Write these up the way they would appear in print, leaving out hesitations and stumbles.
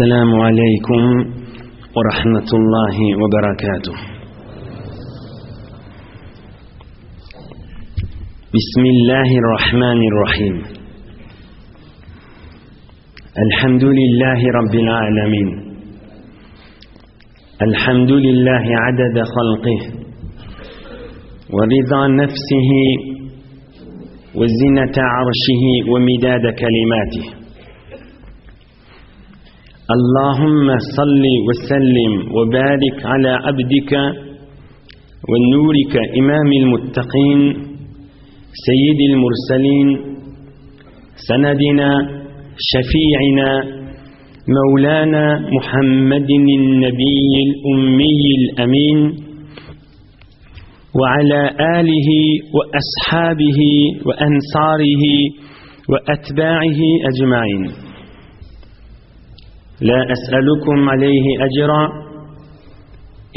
السلام عليكم ورحمة الله وبركاته بسم الله الرحمن الرحيم الحمد لله رب العالمين الحمد لله عدد خلقه ورضا نفسه وزنة عرشه ومداد كلماته اللهم صل وسلم وبارك على عبدك ونورك إمام المتقين سيد المرسلين سندنا شفيعنا مولانا محمد النبي الأمي الأمين وعلى آله وأصحابه وأنصاره وأتباعه أجمعين لا أسألكم عليه أجرا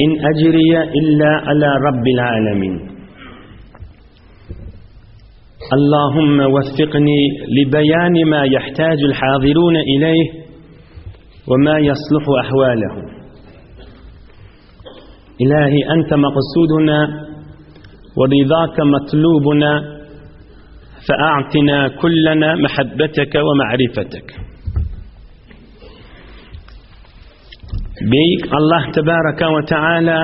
إن أجري إلا على رب العالمين اللهم وفقني لبيان ما يحتاج الحاضرون إليه وما يصلح أحوالهم إلهي أنت مقصودنا ورضاك مطلوبنا فأعطنا كلنا محبتك ومعرفتك Beýik Allah tebaraka we taala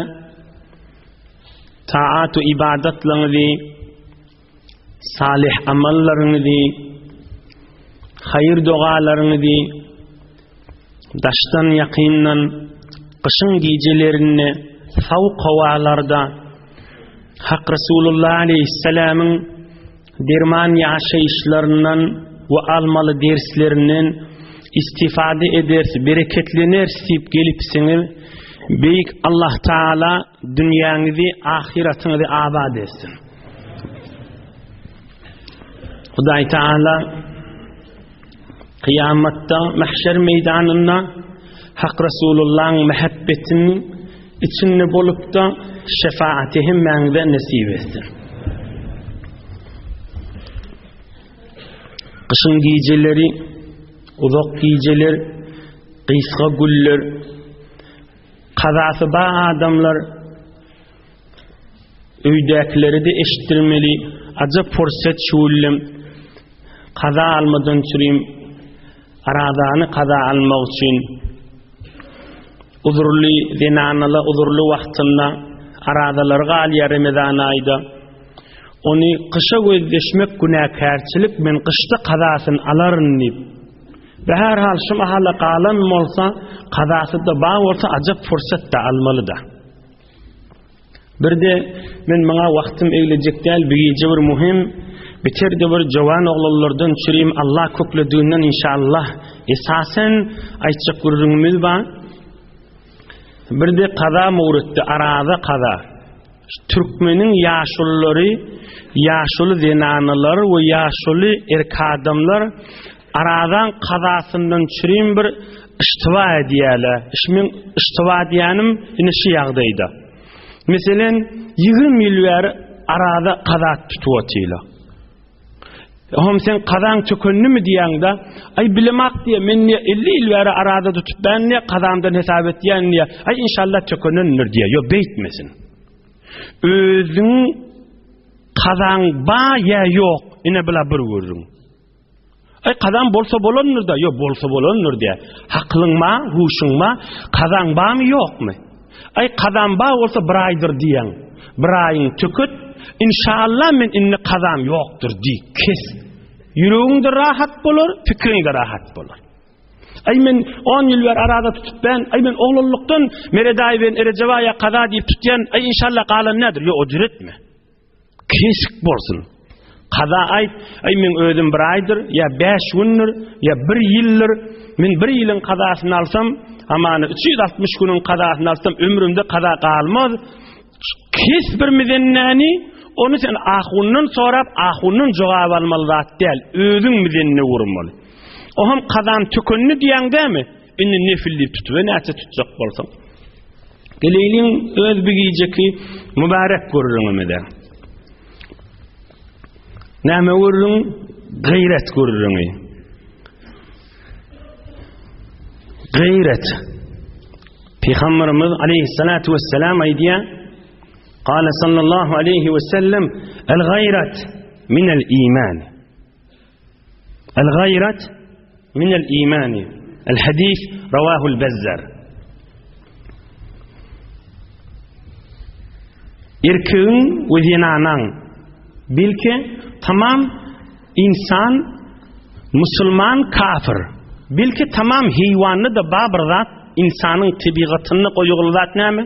taat we ibadatlaryňyzy, salyh amallaryňyzy, haýyr dogalaryňyzy daşdan ýakyndan gyşyň gijelerinde sowuk howalarda Hak Resulullah aleyhisselamyň derman ýaşaýyşlaryndan we almaly derslerinden istifade ederis, bereketleneris diýip gelipsiňiz. Beýik Allah Taala dünýäňizi, ahyratyňyzy abat etsin. Hudaý Taala kyýamatda mahşer meýdanynda Hak Resulullahyň mähebbetiniň içinde bolupda şefaaty hemmäňize nesip etsin. Gyşyň gijeleri, uzak gijeler, gysga güller, kazasy bar adamlar Öýdäkileri-de eşitdirmeli, ajap pursat şuwullem kaza almadan çürim, arazany kaza almak üçin uzurly zenanalar uzurly wagtynda arazalary galýar Remezan aýda. Ony gyşa gözleşmek günäkärçilik, men gyşda kazasyny alaryn diýip. Bäherhal şu mahala galan bolsa, kazasy-da bar bolsa ajap pursat-da almaly-da. Birde men maňa wagtym eglejek däl bu gije bir muhim biterde bir jowan oglanlardan çürim Allah köklediginden inşallah esasen aýtjak gürrüňimiz bar. Birde kaza mowritde araza kaza. Türkmeniň ýaşululary, ýaşuly zenanalar we ýaşuly erk adamlar Arazaň kazasyndan çürim bir yştyba edýäle. Meň yştyba diýýänim ine şu ýagdaýda. Meselen, 20 ýyl bäri araza kaza tutup otyla. Hom sen kazaň tökendimi diýýäňde, aý bilemak diýe, men diýe 50 ýyl bäri araza tutup ben diýe kazamdan hesap etýän diýe. Aý inşallah tökenendir diýe. Ýok beýtmesin. Özüň kazaň ba ýa ýok, ine bula bir gürrüň. Aý kazam bolsa bolandyr-da, ýok bolsa bolandyr diýä. Haklyň ma, huşuň ma, kazaň bamy ýokmy? Aý kazam ba bolsa bir aýdyr diýäň. Bir aýyň töket, inşallah men indi kazam ýokdur diý, kes. Ýüregiň-de rahat bolar, pikiriň-de rahat bolar. Aý men 10 ýyl bäri arada tutup ben, aý men oglanlykdan Meredaý ben Erejebaýa kaza diýip tutýan, aý inşallah galan nädir? Ýok, o düretme. Kesik bolsun. Kaza aýt, aý meň özüm bir aýdyr, ýa 5 gündür, ýa bir ýyldyr. Men bir ýylyň kazasyny alsam, amany 360 günüň kazasyny alsam, ömrümde kaza galmaz. Kes bir mizennäni, ony sen ahundan sorap, ahundan jogap almaly zat däl. Özüň mizenne urmaly. O hem kazan tükendi diýen dämi? Indi nefil diýip tutup, näçe tutjak bolsaň. Geleýliň öz bir gijeki mübarek gürrüňimize. Näme gürrüň? Gaýrat gürrüňi. Gaýrat. Pygamberimiz aleyhissalatu vesselam aýdýar, Qala sallallahu aleyhi ve sellem, El gaýrat minel iman. El gaýrat minel iman. El hadis rawahul Bezzar. Erkegiň we zenanaň belki tamam insan musulman kafir belki tamam heýwanda da bar bir zat insanyň tebigatynda goýulgy zat näme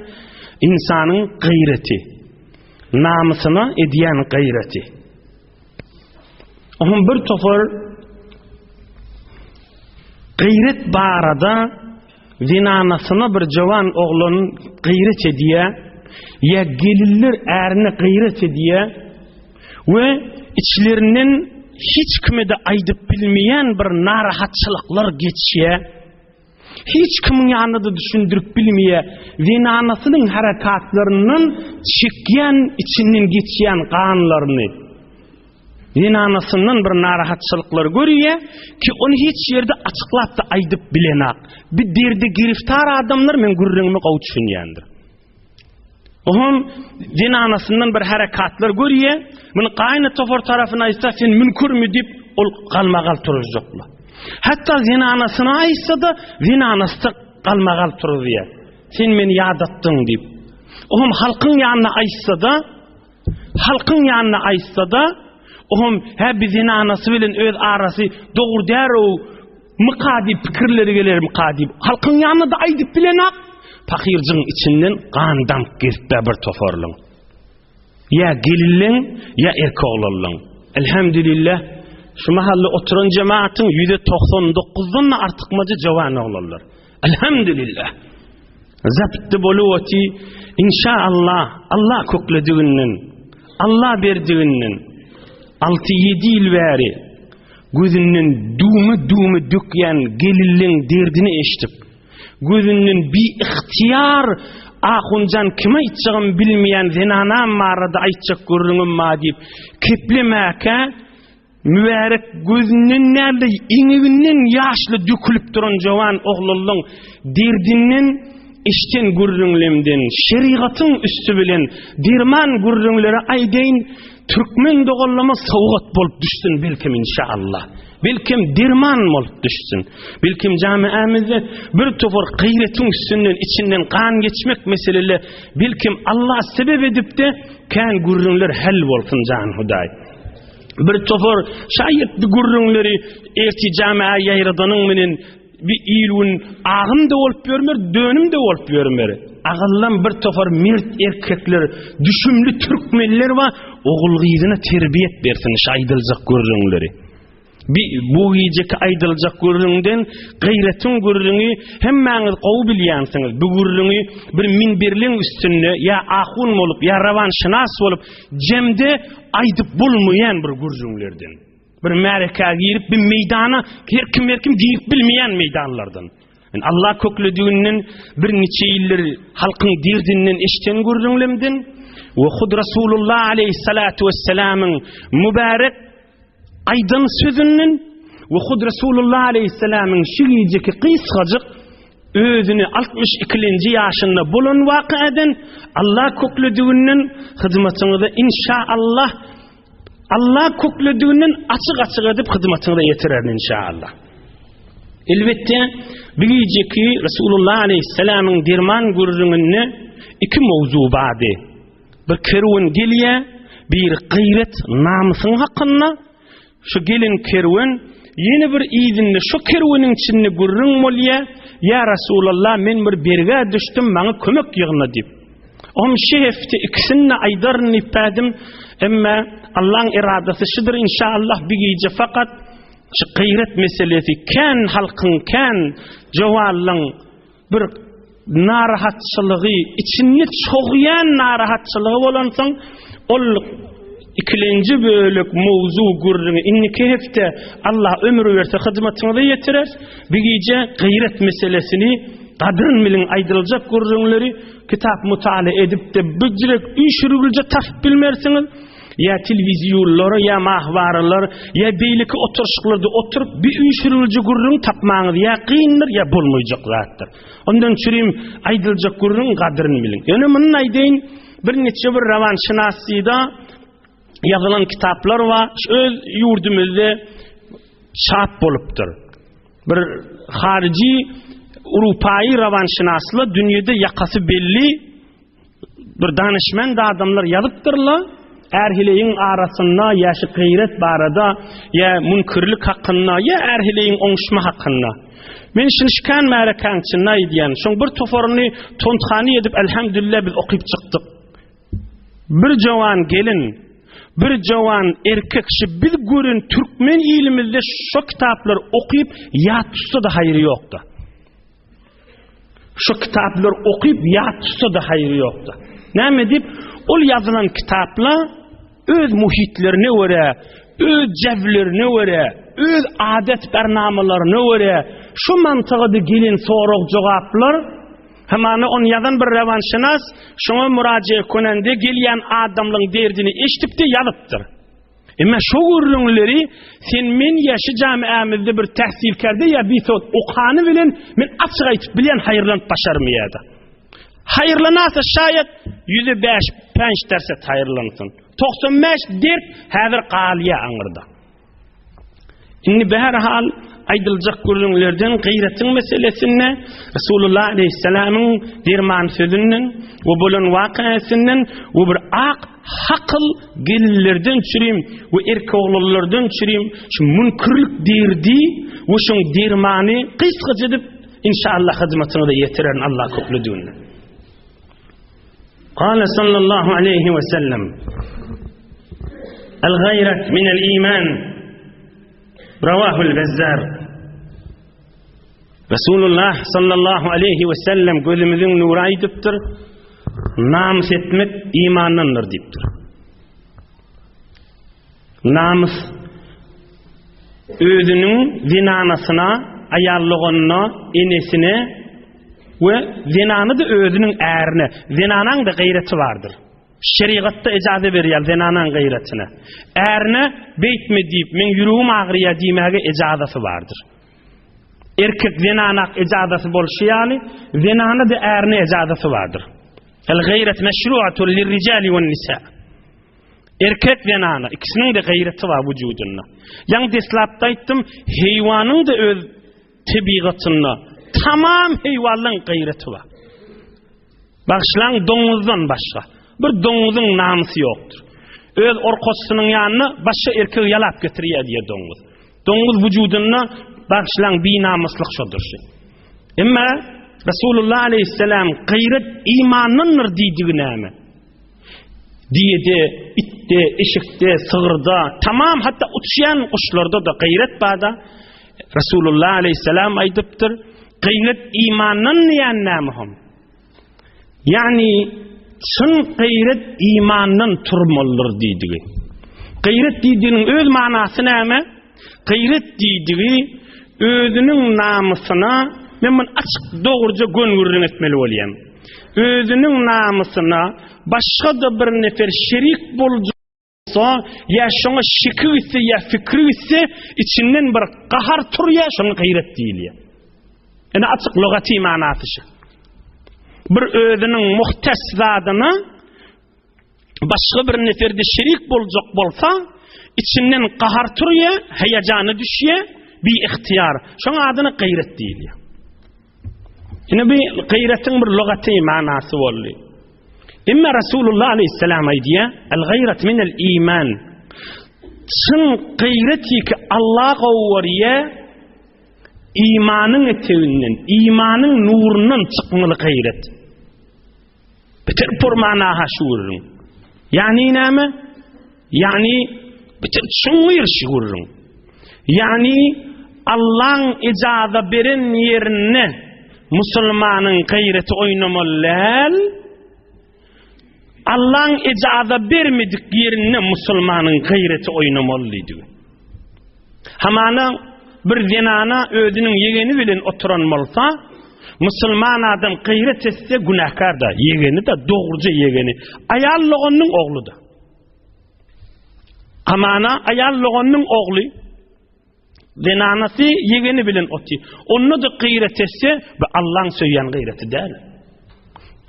insanyň gaýraty namysyna edýän gaýraty Onuň bir topar gaýrat barada zenanasyna bir jawan oglan gaýrat edýär, ýa gelinler ärine gaýrat edýär we içlerinden hiç kime-de aýdyp bilmeýän bir narahatçylyklar geçýär. Hiç kimiň ýanynda-da düşündirip bilmeýär. Zenanasynyň harakatlaryndan çekýän, içinden geçýän ganlaryny. Zenanasyndan bir narahatçylyklar görýär ki, ony hiç ýerde açyklap-da aýdyp bilenak. Bir derde giriftar adamlar meň gürrüňime gowy düşünýändir. Oňam zenanasyndan bir harakatlar görýär. Muny gaýny topar tarapyna aýtsa, sen münkürmi diýip, ol galmagal turuzjaklar. Hatda zenanasyna aýtsa-da, zenanasy galmagal turuzýar. Sen meni ýadatdyň diýip. Oňam halkyň ýanyna aýtsa-da, Halkyň ýanyna aýtsa-da, oňam hä bi zenanasy bilen öz arasy dogry däl-ow, myka diýip pikirleri gelermika diýip, halkyň ýanyna-da aýdyp bilenak, pahyrjygyň içinden gan damyp gezip-ä bir toparlyň. Ýa gelinleň, ýa erkoglanlaň. Elhamdülillah, şu mahally oturan jemaatyň ýüze 90 dokuzdan-da artykmajy jowan oglanlar. Elhamdülillah. Zaptdy bolup oty, inşa Allah, Allah köklediginden, Allah berdiginden, 6-7 ýyl bäri gözünden düwme-düwme dökýän gelinleň derdini eşidip, gözünden biygtyýar Ahunjan kime aýtjagymy bilmeýän zenanam barada aýtjak gürrüňim bar diýip, keplemäkä, Mübärek gözünden däl-de, eňeginden ýaşly dökülip duran jowan oglanlaň derdinden eşden gürrüňlemden, şerigatyň üsti bilen derman gürrüňleri aýdaýyn, türkmen doganlama sowgat bolup düşsün belkem inşaallah. Belkem derman bolup düşsün. Belkem jamiämizde bir topar gaýratyň üstünden içinden gan geçmek meselele belkem Allah sebep edip-de kän gürrüňler hal bolsun jan Hudaý. Bir topar şaýat bu gürrüňleri erti jamiä ýaýradanyň menen bir il-gün agym-da bolup ýörmer, dönüm-de bolup ýörmer. Agyllam bir topar mert erkekler, düşümli türkmenler bar, ogul-gyzyna terbiýet bersin şu aýdyljak gürrüňleri. Bi bu gijeki aýdyljak gürrüňden gaýratyň gürrüňi hemmäňiz gowy bilýänsiňiz. Bu gürrüňi bir minberliň üstünde ýa ahun bolup, ýa rawanşynas bolup jemde aýdyp bolmaýan bir gürrüňlerden. Bir märekä girip bir meýdana her kim her kim girip bilmeýän meýdanlardan. Men Allah köklediginden bir niçe ýyldyr halkyň derdinden eşden gürrüňlemden we hud Rasulullah aleyhissalatu vesselamyň mübarek aýdan sözünden we hud Resulullah aleyhisselamyň şu gijeki gysgajyk özüni 62-nji ýaşynda bolan wakadan Allah köklediginden hyzmatyňyza inşaallah Allah köklediginden açyk-açyk edip hyzmatyňyza ýetirerin inşaallah. Elbetde, bu gijeki Resulullah aleyhisselamyň derman gürrüňinde iki mowzu bardy. Bir kerwen gelýär, biri gaýrat, namysyň hakynda, şu gelen kerwen ýene bir yzynda şu kerweniň içinde gürrüň bolýar, ýa Resulallah men bir bergä düşdüm, maňa kömek ýygna diýip. Om şu hepde ikisini aýdaryn diýip emma Allaň eradasy şudur inşallah bir gije fakat şu gaýrat meselesi kän halkyň kän jowallaň bir narahatçylygy, içinde çogýan narahatçylygy bolansoň, ol ikilenji bölek mowzu gürrüňi indiki hepde Allah ömür berse hyzmatyňyza ýetirer. Bir gije gaýrat meselesini gadyryn biliň aýdyljak gürrüňleri kitap mutala edip-de bijirek üýşürübilje tapyp bilmersiňiz. Ýa telewizýonlara, ýa mahwaralar, ýa beýleki oturyşyklarda oturyp bir üýşürilji gürrüň tapmaňyz ýa kyndyr, ýa bolmaýjak zatdyr. Ondan çürim aýdyljak gürrüň gadryny biliň. Ýöne muny aýdaýyn, bir niçe bir rowanşynaslyda ýazylan kitaplar bar, öz ýurdumyzda çap bolupdyr. Bir haryjy urupaýy rowanşynaslar dünýede ýakasy belli bir danyşmend adamlar ýazypdyrlar. Är-heleýiň arasynda ýa şu gaýrat barada, ýa münkürlik hakynda, ýa är-heleýiň oňuşma hakynda. Men şuny şikän märekäň içinde aýdýan. Şoň bir toparyny tonthany edip elhamdülillah biz okyp çykdyk. Bir jowan gelin, bir jowan erkek şu biz gören türkmen ilimizde şo kitaplary okyp ýat tutsa-da haýry ýokda. Şu kitaplary okyp ýat tutsa-da haýry ýokda. Näme diýip, ol ýazylan kitaplar öz muhitlerine görä, öz jeblerine görä, öz adet barnamalaryna görä, şu mantygada gelen sorag-jogaplar Hamana ony ýazan bir rewanşynas şoňa müraje konende gelýän adamlaryň derdini eşidip-de ýazypdyr. Emma şo gürrüňleri sen men ýa şu jamiämizde bir tähsilkerde ýa bisowat okany bilen men açyk aýtyp bilýän haýyrlanyp başarmaýada. Haýyrlanarsa şaýat ýüze bäş, pänç derset haýyrlansyn. 95 dert häzir galýa aňyrda. Indi bärhal aýdyljak gürrüňlerden gaýratyň meselesinde Resulullah aleyhisselamyň derman sözünden we bolan wakasyndan we bir ak hakyl gelinlerden çürim we erkek oglanlardan çürim şu münkürlik derdi we şoň dermany gysgaça edip inşallah hyzmatyňyza ýetirerin Allah köklediğinde. Kale sallallahu aleyhi ve sellem El gayret minel iman Ravahul Bezzar Resulullah sallallahu aleyhi ve sellem gözümüzün nuru aýdypdyr. Namys etmek imandandyr diýipdir. Namys özüniň zenanasyna, aýallygynda enesine we zenany-da özüniň ärine, zenanaň-da gaýraty bardyr. Şerigatda ejaza berýär zenanaň gaýratyna. Ärine beýtme diýip, meň ýüregim agyrýar diýmäge ejazasy bardyr. Erkek zenanak ejazasy bolşy ýaly, zenana-da ärine ejazasy bardyr. El gaýrat meşruatun lirrijali wen nisa. Erkek zenana ikisiniň-de gaýraty bar wujudynda. Ýaňy deslapda aýtdym, heýwanyň-da öz tebigatynda tamam heýwanlaryň gaýraty bar. Bagyşlaň doňuzdan başga. Bir doňuzyň namysy ýokdur. Öz orkaçysynyň ýanyna başga erkegi ýalap getirýär diýer doňuz. Doňuz wujudynda bagyşlaň binamyslyk şodur şu. Emma Resulullah aleyhisselam gaýrat imandandyr diýdigi näme? Diýede, itde, eşekde, sygyrda, tamam hatda uçýan guşlarda-da gaýrat bar-da. Resulullah aleyhisselam aýdypdyr, gaýrat imandan diýen näme hom? Ýagny çyn gaýrat imandan turmalydyr diýdigi. Gaýrat diýdiginiň öz manasy näme? Gaýrat diýdigi özüniň namysyna, men muny açyk dogruja gön gürrüň etmeli bolýan. Özüniň namysyna başga-da bir nefer şerik boljak bolsa, ýa şoňa şeki gitse, ýa fikri gitse, içinden bir gahar turýar, şoňa gaýrat diýilýär. Ine açyk lugaty manasy şu. Bir özüniň muhtes zadyna başga bir neferde şerik boljak bolsa, içinden gahar turýar, heýejana düşýär, bi ihtiýar. Şoň adyna gaýrat diýilýär. Ine bu gaýratyň bir lugaty manasy boldy. Emma Rasulullah aleyhisselam aýdýar, El gaýrat minel iman. Çyn gaýrat ki Allah gowurýar, imanyň eteginden, imanyň nurundan çykmaly gaýrat. Beter pur mana-ha şu gürrüň. Ýagny näme? Ýagny beter çuňňur şu gürrüň. Ýagny Allaň ijaza beren ýerinde musulmanyň gaýraty oýnamaly däl. Allaň ijaza bermedik ýerinde musulmanyň gaýraty oýnamaly diýdigi. Hamana bir zenana özüniň ýegeni bilen oturan bolsa, musulman adam gaýrat etse günäkär-da, ýegeni-de, dogruja ýegeni. Aýal doganynyň ogly-da. Amana aýal doganynyň ogly, zenanasy ýegeni bilen oty. Onda-da gyýrat etse, bu Allaň söýýän gyýraty däl.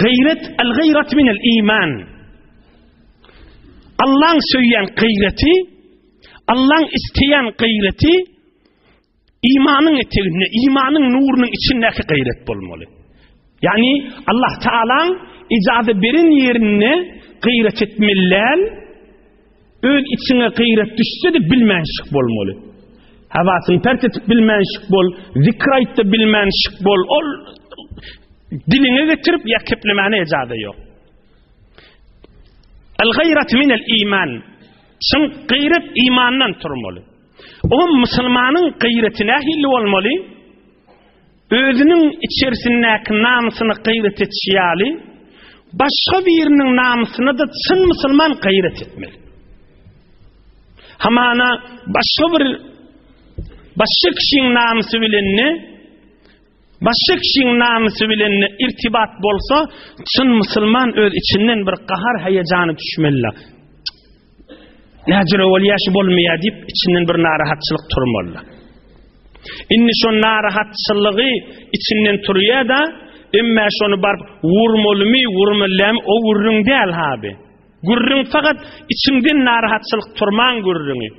Gyýrat al-gyýrat minel iman. Allaň söýýän gyýraty, Allaň isleýän gyýraty imanyň eteginde, imanyň nurunyň içindäki gaýrat bolmaly. Ýagny Allah Taalaň ijaza beren ýerinde gaýrat etmeli däl, öz içiňe gaýrat düşse-de bilmänşik bolmaly. Hawasyny pert etip bilmänşik bol, zikr aýtda bilmänşik bol, ol diliňe getirip ýa keplemäne ijaza ýok. El-gaýrat minel iman. Çyn gaýrat imandan turmaly. O musulmanyň gaýraty nähili bolmaly? Özüniň içerisindäki namysyny gaýrat etişi ýaly, başga biriniň namysyna-da çyn musulman gaýrat etmeli. Hamana başga bir başga kişiň namysy bilen ne başga kişiň namysy bilen ne irtibat bolsa, çyn musulman öz içinden bir gahar heýejany düşmeli. Näjüre bolýar şu bolmaýar diýip içinden bir narahatçylyk turmaly. Indi şo narahatçylygy içinden turýar-da, emme şony baryp vurmalymy, vurmalymy o gürrüň däl haby. Gürrüň fakat içiňden narahatçylyk turmaň gürrüňi.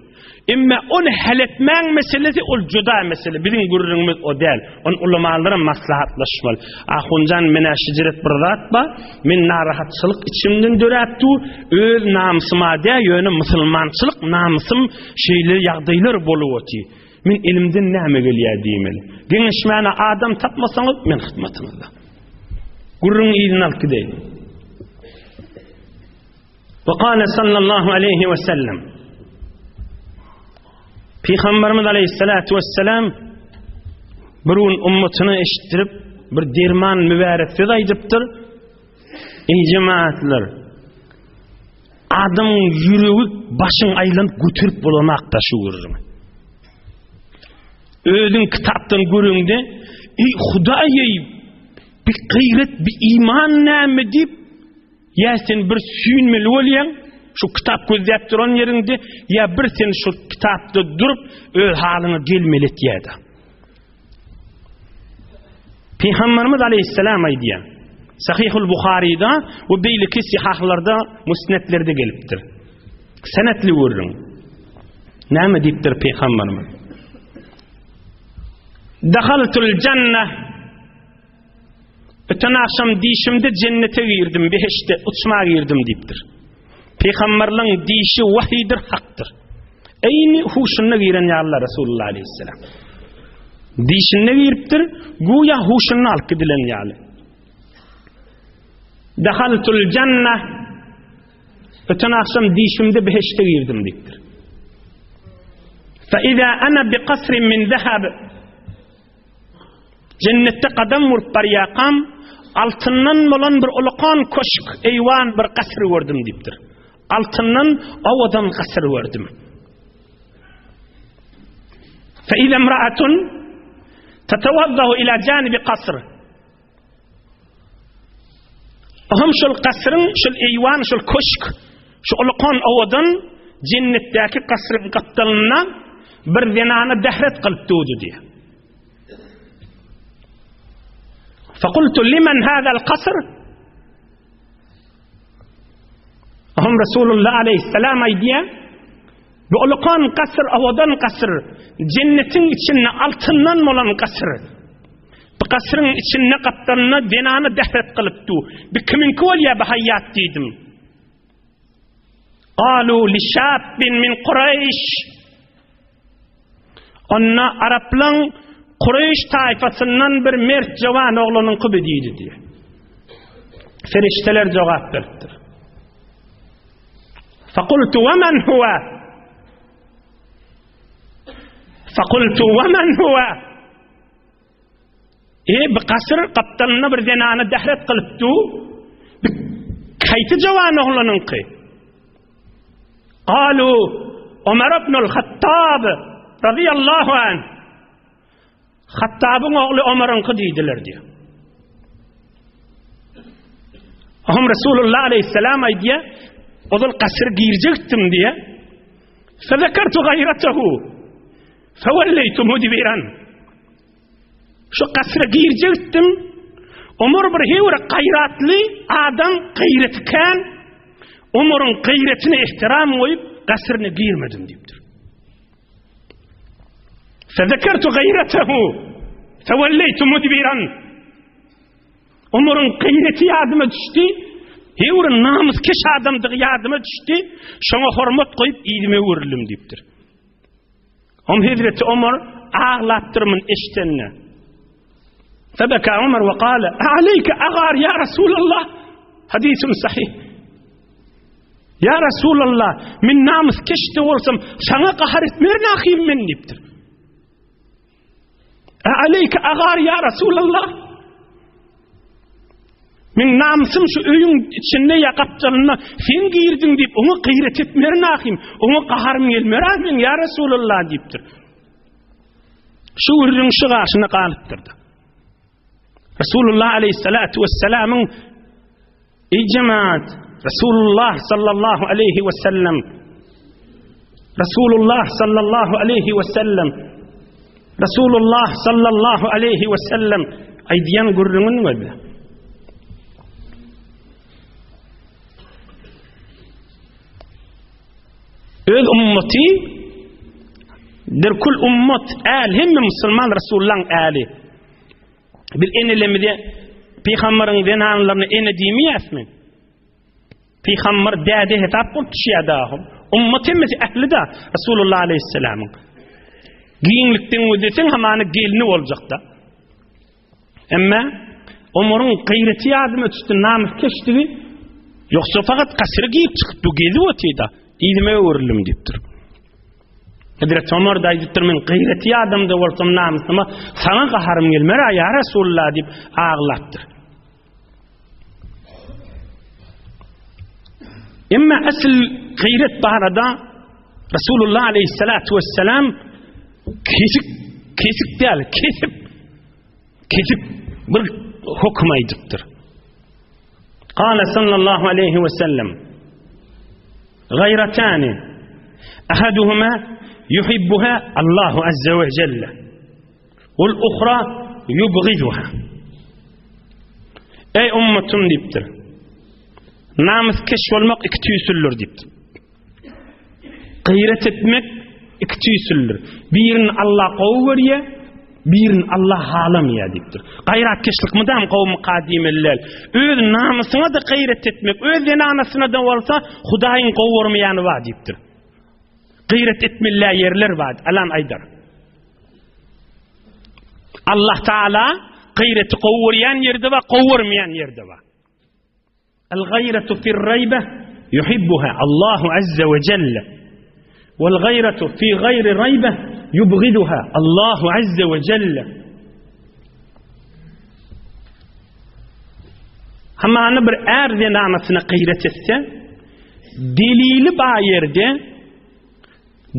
Emme ony hal etmäň meselesi ol juda mesele. Biziň gürrüňimiz o däl. Ony ulamalara maslahatlaşmaly. Ahunjan menä şijiret bir zat bar. Men narahatçylyk içimden döräp dur. Öz namysyma dä ýöne musulmançylyk namysym şeýle ýagdaýlar bolup oty. Men elimden näme gelýär diýmeli. Geňeşmäne adam tapmasaňyz men hyzmatyňyzda. Gürrüň yzyna alyp gideýin. Ve kâle sallallahu aleyhi ve sellem. Peygamberimiz aleyhissalatu vesselam bir gün ummatyna eşitdirip bir derman mübarek söz aýdypdyr. Ey cemaatlar, adamyň ýüregi başyň aýlanyp göterip bolanakda şu gürrüňi. Özüň kitapdan görüňde, ey Hudaý ey, bir gaýrat, bir iman näme diýip Ýa sen bir süýnmeli bolýaň, şu kitap gözläp duran ýeriňde, ýa bir sen şu kitapda durup, öz halyňa gelmeli etýär-de. Pygamberimiz aleyhisselam aýdýar. Sahihul Buharida we beýleki sihahlarda, musnetlerde gelipdir. Senetli gürrüň. Näme diýipdir Pygamberimiz? Dahaltul jannah Öten agşam dişimde jennete girdim, behişde uçma girdim diýipdir. Pygamberliň dişi wahydyr, hakdyr. Eýni huşunda giren ýalylar Resulullah aleyhisselam. Dişinde giripdir, güýä huşunda alyp gidilen ýaly. Dahaltul janna Öten agşam dişimde behişde girdim diýipdir. Fa iza ana bi kasrin min zahab Jennetde gadam urup barýarkam, altyndan bolan bir ulakan köşk, eýwan, bir gasyr gördüm diýipdir. Altyndan owadan gasyr gördüm. Fe iza imra'atun tatawazzahu ila janibi kasr. Ohm şol gasyryň, şol eýwan, şol köşk, şu ulakan owadan jennetdäki gasyryň gapdalynda bir zenana dähret kylyp durdy diýýär. Fakultu limen hadal kasr? Ohm Resulullah aleyhisselam aýdýar, bu ulakan gasyr, owadan gasyr, jennetiň içinde altyndan bolan gasyr. Bu gasyryň içinde gapdalynda zenany dähret kylyp du. Bu kimiňki bolýar bu haýýat diýdim. Galu li şabbin min Kureyş. Onda araplaň Kureýş taýfasyndan bir mert jowan oglanyňky bu diýdi diýýär. Ferişteler jogap beripdir. Fakultu we men huwa? Fakultu we men huwa? E bu gasyr gapdalynda bir zenany dähret kylyp du. Bu kaýsy jowan oglanyňky? Galu Omar ibn al-Hattab radiyallahu an. Hattabyň ogly Omaryňky diýdiler diýär. Ahum Resulullah aleyhisselam aýdýar, ozal gasyr girjekdim diýär. Fezekertu gaýratehu. Fewelleytu mudbiran. Şu kasra girjekdim. Omar bir hewre gaýratly adam, gaýraty kän. Omaryň gaýratyna ihtiram goýup, kasryna girmedim diýipdir. Fezekertu gaýratehu. Fewelleytu mudbiran. Omaryň gaýraty ýadyma düşdi. Hewre namyskeş adamdygy ýadyma düşdi. Şoňa hormat goýup yzyma öwrüldim diýipdir. Om Hezreti Omar aglapdyr mun eşidende. Febeka Omar we kale, Aleyke agar ya Resulallah. Hadisun sahih. Ya Resulallah, men namys keşde bolsam, sana gahar etmerin ahim men diýipdir. Aleyke agar ya Resulallah. Men namysym şu öýüň içinde ýa gapdalynda sen girdiň diýip oňa gyýrat etmerin ahim, oňa gaharym gelmer ahim ýa Resulallah diýipdir. Şu gürrüň şu gaşyna galypdyr. Resulullah aleyhissalatu vesselamyň Eý jemaat, Resulullah sallallahu aleyhi ve sellem Resulullah sallallahu aleyhi ve sellem Resulullah sallallahu aleyhi ve sellem aýdýan gürrüňini gözle. Öz ummaty Dirkul ummat äl hemme musulman Resulullah'ın äli. Biz enelerimize Pygambaryň zenanlaryna ene diýmeýäsmi? Pygamber däde hesap bolup düşýär dahy. Ummat hemmesi ähli-da Resulullah aleyhisselamyň. Giňlikden gözleseň hamany gelni boljakda. Emma Omaryň gaýraty ýadyma düşdi, namys keşdigi. Ýogsa fakat kasyra girip çykyp bu gezip otyda. Yzyma öwrüldim diýipdir. Hezreti Omar da aýdypdyr, men gaýraty adamda bolsam namysyma saňa gaharym gelmer ýa Resulullah diýip aglapdyr. Emma asl gaýrat barada Resulullah aleyhissalatu vesselam kesik kesik däl, kesip kesip bir höküm aýdypdyr. Kale sallallahu aleyhi ve sellem Gaýratani ahaduhuma yuhibbuha Allahu azza ve celle wal uhra yubghiduha Ey ummatym diýipdir. Namyskeş bolmak iki tüýsüldür diýipdir. Gaýrat etmek iki tüýsüldür. Birini Allah gowy görýär, birini Allah halamaýar diýipdir. Gaýratkeşlik mydam gowumyka diýmeli däl. Öz namysyňa-da gaýrat etmek, öz zenanasyna-da bolsa Hudaýyň gowy görmeýäni bar diýipdir. Gaýrat etmeli ýerler bar, alan aýdar. Allah Taala gaýraty gowy görýän ýerde bar, gowy görmeýän ýerde bar. El-gaýratu fir-raýbe yuhibbuha Allahu azza we jelle. Wal-gaýratu fi gaýri raýbe yubghiduha Allahu azza we jelle. Hamany bir är zenanasyna gaýrat etse, delili ba ýerde,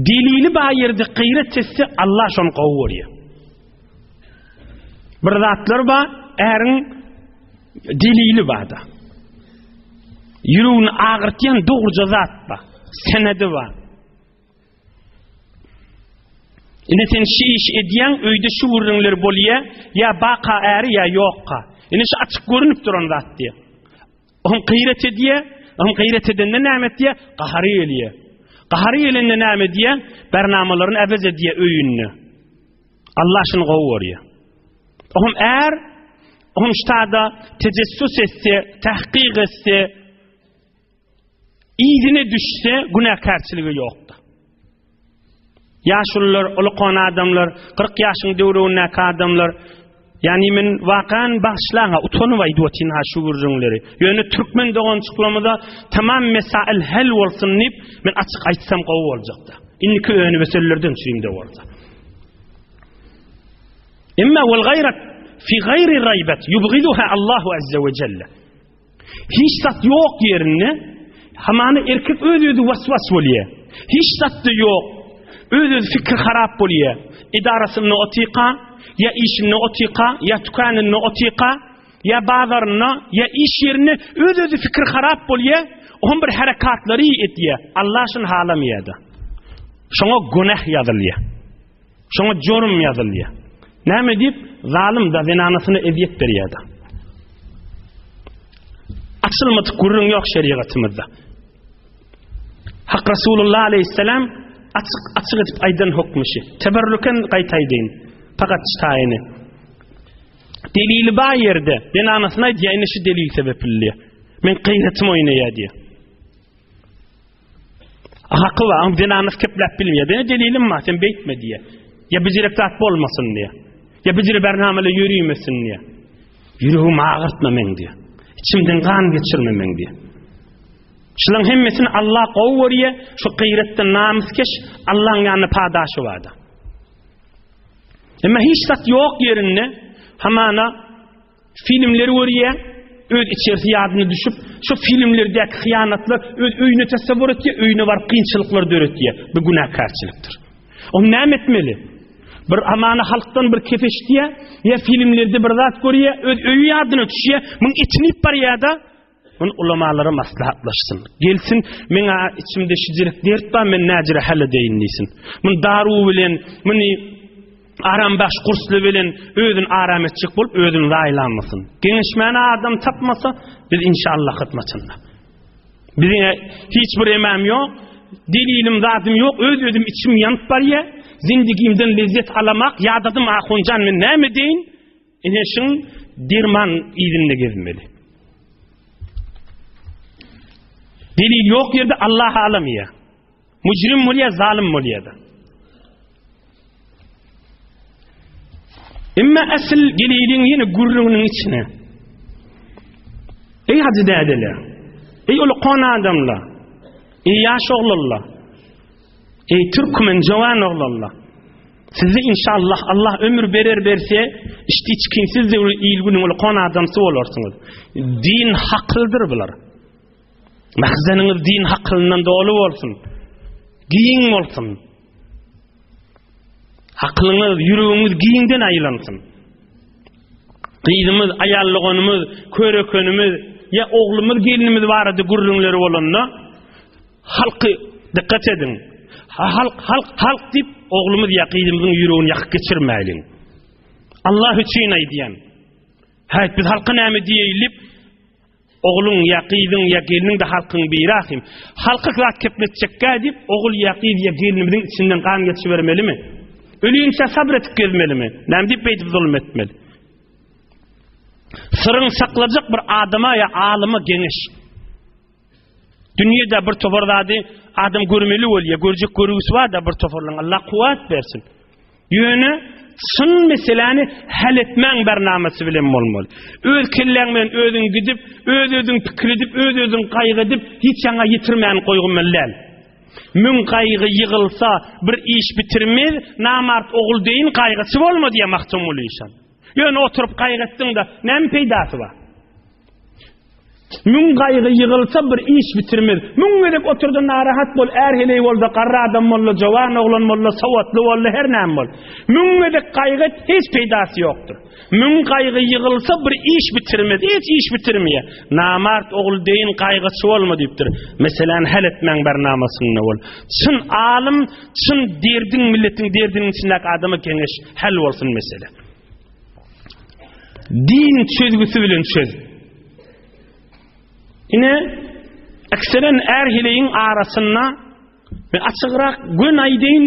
delili ba ýerde gaýrat etse, Allah şony gowy görýär. Bir zatlar bar, äriň delili bar-da. Ýüregini agyrtýan dogruja zat bar, senedi bar. Ine sen şu iş edýäň, öýde şu gürrüňler bolýar, ýa baka äri ýa ýokka. Ine şu açyk görünip duran zat diýär. Oň gyýrat edýär, oň gyýrat edende näme etýär? Gahary gelýär. Gahary gelende näme edýär? Bernamalaryny äwez edýär öýünde. Allah şuny gowy görýär. Oňam är, oňam ştada tejessüs etse, tahkyk etse, yzyna düşse günäkärçiligi ýokdy. Ýaşulular, ulkan adamlar, 40 ýaşyň döwründäki adamlar, ýani men wakan bagyşlaň-a, utanyp aýdyp otyryn ha şu gürrüňleri. Ýöne türkmen dogançyklarymyza tamam mesail hal bolsun diýip, men açyk aýtsam gowy boljakdy. Indiki önübesellerden üçin-de bolsa. Emma wal gaýrat fi gaýri raýbat yubghiduha Allahu azza we jelle. Hiç zat ýok ýerinde hamana erkek öz-özi was-was bolýar. Hiç zat-da ýok. Öz-özi fikri harap bolýar. Edarasynda otyka, ýa işinde otyka, ýa tükanynda otyka, ýa bazarynda, ýa iş ýerinde öz-özi fikri harap bolýar. Oňam bir herekatlary edýär. Allah şuny halamaýar-da. Şoňa günah ýazylýar. Şoňa jorum ýazylýar. Näme diýip, zalym da zenanasyna ezýet berýär-de. Açylmadyk gürrüň ýok şerigatymyzda. Hak Resulullah aleyhisselam açyk açyk edip aýdan hukmuşy. Teberrüken gaýtaýdyn. Fakat çtaýyny. Delili bar ýerde zenanasyna aýdýar, ine şu delil sebepli. Men gaýratym oýnaýar diýýär. Haky bar, oň zenanasy kepläp bilmeýär. Dene delilim bar, sen beýtme diýýär. Ýa bijirek zat bolmasyn diýýär. Ýa bijire bernamele ýörimesin diýýär. Ýüregimi agyrtma meň diýýär. Içimden gan geçirme meň diýýär. Şularyň hemmesini Allah gowy görýär. Şu gyýratdan namyskeş Allahyň ýanynda padaşy bardyr. Emma hiç zat ýok ýerinde hamana Filmleri görýär, öz içerisi ýadyna düşüp, şu filmlerdäki hyýanatlar öz öýüne tasawwur etýär, öýüne baryp kynçylyklar döretýär. Bu günäkärçilikdir. Ony näme etmeli? Bir amana halkdan bir kef eşidýär, ýa filmlerde bir zat görýär, öz öýi ýadyna düşýär, muň etini iýip barýar-da, Muny ulamalara maslahatlaşsyn. Gelsin, meň içimde şijirik dert bar, men näjire hal edeýin diýsin. Muny daru bilen, muny arambaş kursly bilen özüni aram etjek bolup özüni zaýalamasyn. Geňeşmäne adam tapmasa, biz inşallah hyzmatynda. Biziň hiç bir emam ýok, delilim zadym ýok, öz özüm içim ýanyp barýar. Zindigimden lezzet alamak, ýadadym ahunjan men näme edeýin? Ine şuň derman yzynda gezmeli. Delil ýok ýerde Allah alamýar. Müjrim bolýar, zalym bolýar da. Emma asyl geleliň ýene gürrüňiniň içine. Ey hacı dädeler, ey ulukan adamlar, ey ýaş oglanlar, Eý türkmen jowan oglanlar! Sizi inşallah Allah ömür berer berse, içdi içkinsiz de il günüň ulkan adamsy bolarsyňyz. Din hakyldyr bular. Mahzeniňiz din hakylyndan doly bolsun. Giň bolsun. Hakylyňyz, ýüregiňiz giňden aýlansyn. Gyzymyz, aýal doganymyz, körekenimiz, ýa oglumyz, gelinimiz barada gürrüňleri bolanda, Halky dikkat ediň. Halk, halk, halk diýip oglumyz ýa gyzymyzyň ýüregini ýakyp geçirmäýliň. Allah üçin aýdýan. Häý, biz halka näme diýeýlik? Ogluň ýa gyzyň ýa gelniň de halkyň biri ahym. Halka zat kepletjekkä diýip, ogul ýa gyz ýa gelnimiziň içinden gan geçibermelimi? Ölünçä sabr edip gezmelimi? Näme diýip beýdip zulum etmeli? Syryň saklajak bir adama ýa alyma geňeş. Dünýede bir topar zady adam görmeli bolýar, görjek görgüsi bar-da bir toparlaryň. Allah kuwwat bersin. Ýöne çyn meseläni hal etmäň barnamasy bilen bolmaly. Öz kelläň bilen özüň gidip, öz-özüň pikir edip, öz-özüň gaýgy edip, hiç ýaňa ýetirmän goýgumaly däl. Müň gaýgy ýygylsa, bir iş bitirmez, namart ogul deýin gaýgyçy bolma diýýär Magtymguly işan. Ýöne oturyp gaýgy etdiň-de, näme peýdasy bar? Müň gaýgy ýygylsa bir iş bitirmez. Müň gezek oturda narahat bol, är heleý bolda, garry adam bolda, jowan oglan bolda, sowatly bolda, her näme bol. Müň gezek gaýgy et, hiç peýdasy ýokdur. Müň gaýgy ýygylsa bir iş bitirmez, hiç iş bitirmeýär. Namart ogul deýin gaýgyçy bolma diýipdir. Meseläni hal etmäň barnamasynda bol. Çyn alym, çyn derdiň milletiň derdiniň içindäki adama geňeş, hal bolsun mesele. Din çözgüsi bilen çöz. Ine, ekseren är-heleýiň arasynda we açygrak gön aýdyn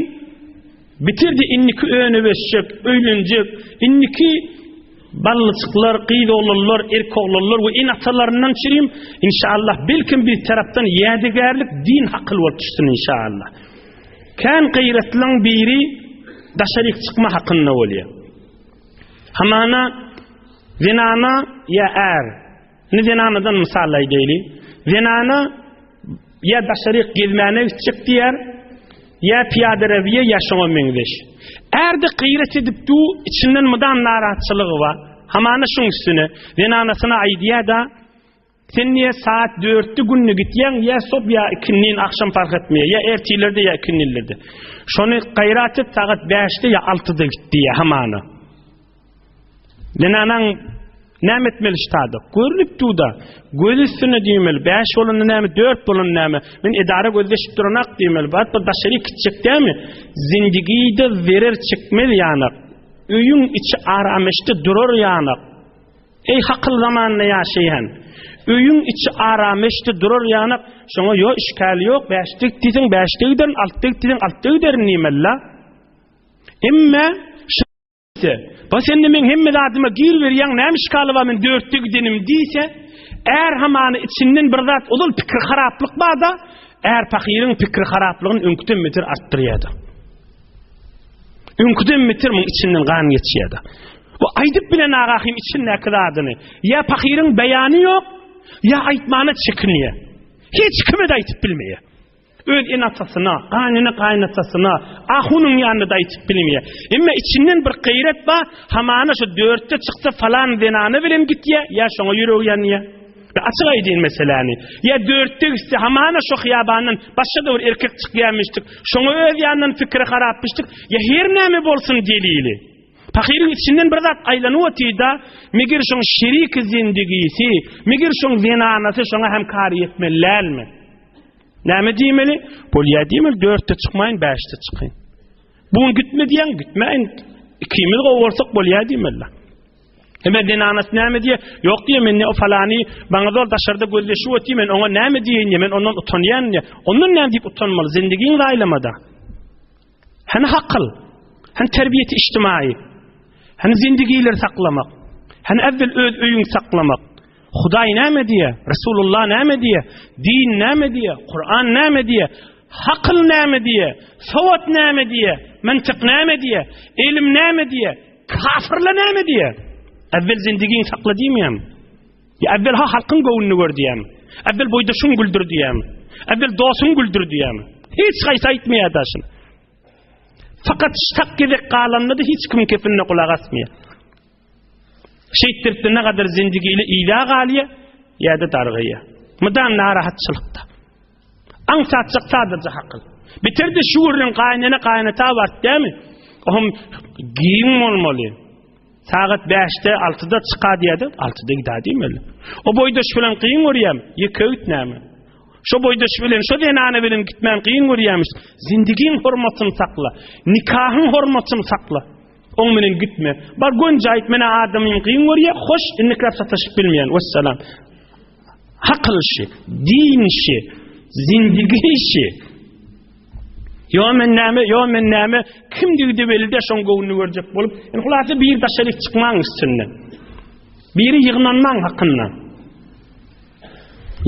bitirdi indiki önüp ösjek, öýlenjek, indiki ballyçyklar, gyz oglanlar, erkek oglanlar we ene-atalaryndan çirim, inşallah belkim bir tarapdan ýadygärlik din hakyl bolup düşsün inşallah. Kän gaýratlyň biri daşaryk çykma hakynda bolýar. Hamana zenana ýa är. Indi zenanadan mysal aýdaýly. Zenana ýa daşaryk gezmäne gitjek diýär, ýa pyýada rewiýe ýa şoňa meňzeş. Är-de gaýrat edip du, içinden mydam narahatçylygy bar. Hamana şuň üstüne zenanasyna aýdýar-da, Sen niýe saat dörtde günde gitýäň, ýa sop ýa ikindin agşam parh etmeýär, ýa ertirlerde ýa ikindinlerde. Şony gaýrat et sagat bäşde ýa altyda git diýýär hamana. Zenanaň. Näme etmeli ştada? Görnüp duda. Göz üstüne diýmeli. 5 bolanda näme, 4 bolanda näme? Men edara gözleşip duranak diýmeli. Bat bir daşary gitjek dämi? Zindigide zerer çekmez ýanak. Öýüň içi arameşde durar ýanak. Eý hakyl zamanda ýaşaýan. Öýüň içi arameşde durar ýanak. Şoňa ýo işgäli ýok. 5-de diýseň 5-de giderin, 6-da diýseň 6-da giderin diýmeli. Emme Diýse, Ba sende meň hemme zadyma gir berýäň, näme işgali bar men dörtde gidenim diýse, är hamany içinden bir zat ozal pikir haraplyk barda, är pahyryň pikir haraplygyny öňküden beter artdyrýardy. Öňküden beter muň içinden gan geçýärdi. Bu aýdyp bilen agahym içindäki zadyny. Ýa pahyryň beýany ýok, ýa aýtmana çekinýär. Hiç kime-de aýdyp bilmeýär. Öz ene-atasyna, gaýynene-gaýynatasyna, ahunyň ýanynda-da aýtyp bilmeýär. Emma içinden bir gaýrat bar, hamana şu dörtde çyksa falan zenana bilen gitýär, ýa şoňa ýüregi ýanýar. Bir açyk aýdýyn meseläni. Ýa dörtde gitse hamana şo hyýabandan başga-da bir erkek çykýarmyşdyk, şoňa öz ýanyndan pikiri harapmyşdyk, ýa her näme bolsun delili. Pahyryň içinden bir zat aýlanyp otyr-da, meger şoň şeriki zindigisi, meger şoň zenanasy şoňa hemkary etmeli dälmi? Näme diýmeli? Bolýa diýmeli, dörtde çykmaýyn, bäşde çykaýyn. Bu gün gitme diýen, gitmäýin. Ikimiz gowy bolsak bolýa diýmeli. Hemen zenanasy näme diýe? Ýok diýe, men ne o falany maňa zol daşarda gözleşip otyr, men oňa näme diýeýin diýe, men ondan utanýan diýe. Ondan näme diýip utanmaly? Zindigiň zaýlamada. Hany hakyl, hany terbiýeti içtimaýy, hany zindigileri saklamak, hany äwwel öz öýüňi saklamak. Hudaý näme diýýär? Resulullah näme diýýär? Din näme diýýär? Kur'an näme diýýär? Hakyl näme diýýär? Sowat näme diýýär? Mantyk näme diýýär? Ilim näme diýýär? Kafirler näme diýýär? Äwwel zindigiňi sakla diýmeýärmi? Ýa äwwel ha halkyň göwnüni gör diýýärmi? Äwwel boýdaşyňy güldür diýýärmi? Äwwel dostuňy güldür diýýärmi? Hiç haýsy aýtmaýar daşyn. Fakat ştak gezek galanda-da hiç kimiň kepinine gulak asmaýar. Şeýtdirip-de ne gadar zindigiyle yza galýar, ýa-da dargaýar. Mydam narahatçylykda. Aňsatjak sadaja hakyl. Beter-de şu gürrüň gaýynene gaýynata baryp dämi? Ohm giň bolmaly. Sagat 5-de, 6-da çyka diýýärdi, 6-da gidä diýmeli. O boýdaş bilen kyn görýäm, ýeke git näme? Şo boýdaş bilen, şo zenana bilen gitmän kyn görýämiş. Zindigiň hormatyny sakla, nikahyň hormatyny sakla. Oň bilen gitme. Bar gönje aýt, menä adamym kyn görýär, hoş, indikläp sataşyp bilmeýän. Wessalam. Hakyl şi, din şi, zindigi şi. Ýo men näme, ýo men näme, kimdigidi belli de şoň göwnüni görjek bolup, indi hulasa bir daşaryk çykmaň üstünden. Biri ýygnanmaň hakynda.